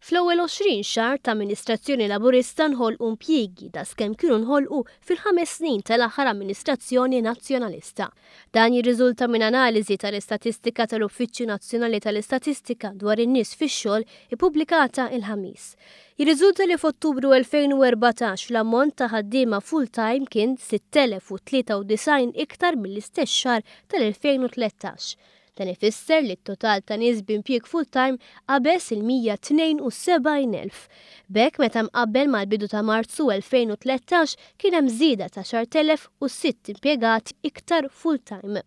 Fl-ewwel 20 xahar ta' amministrazzjoni Laburista nħolqu impjiegi daqskemm kienu nħolqu fil-ħames snin tal-aħħar amministrazzjoni Nazzjonalista. Dan jirriżulta minn analiżi tal-istatistika tal-Uffiċċju Nazzjonali tal-Istatistika dwar in-nies fix-xogħol ippubblikata il-Ħamis. Jirriżulta li f'Ottubru 2014 l-ammont ta' ħaddiema full-time kien 6,093 iktar mill-istess xahar tal-2013. Dan ifisser li t-total ta' nies b'impjieg full-time qabeż il-172,000. B'hekk meta mqabbel mal-bidu ta' Marzu 2013 kien hemm żieda ta' 10,006 impjegati iktar full-time.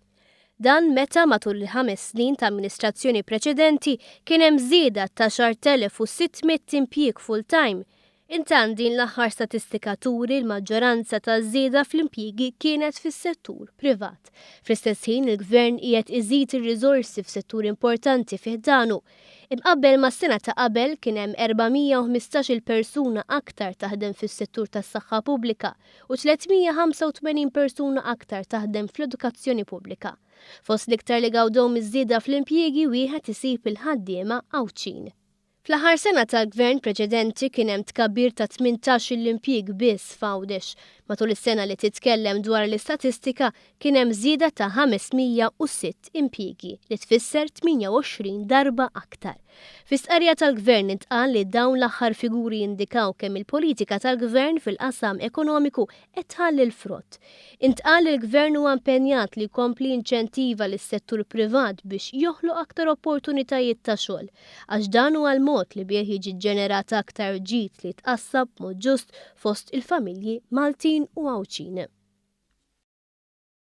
Dan meta matul il-ħames snin ta' amministrazzjoni preċedenti kien hemm żieda ta' 10,600 impjieg full-time. Intant din l-aħħar statistika turi l-maġġoranza taż-żieda fl-impjiegi kienet fis-settur privat. Fl-istess ħin il-Gvern qiegħed iżid ir-riżorsi f'setturi importanti fi ħdanu. Imqabbel mas-sena ta' qabel kien hemm 415-il persuna aktar taħdem fis-settur tas-saħħa pubblika u 385 persuna aktar taħdem fl-edukazzjoni pubblika. Fost l-iktar li gawdew miż-żieda fl-impjiegi wieħed isib il-ħaddiema Għawdxin. Fl-aħħar sena tal-Gvern preċedenti kien hemm tkabbir ta' 18-il impjieg biss f'Għawdex. Matul is-sena li titkellem dwar l-istatistika kien hemm żieda ta' 506 impjiegi, li tfisser 28 darba aktar. Fi stqarrija tal-Gvern intqal li dawn l-aħħar figuri jindikaw kemm il-politika tal-Gvern fil-qasam ekonomiku qed tħalli l-frott. Intqal li l-Gvern huwa impenjat li jkompli jinċentiva lis-settur privat biex joħloq aktar opportunitajiet ta' xogħol, għax dan huwa l-mod li bih jiġi ġġenerat aktar ġid li jitqassam b'mod ġust fost il-familji Maltin u Għawdxin.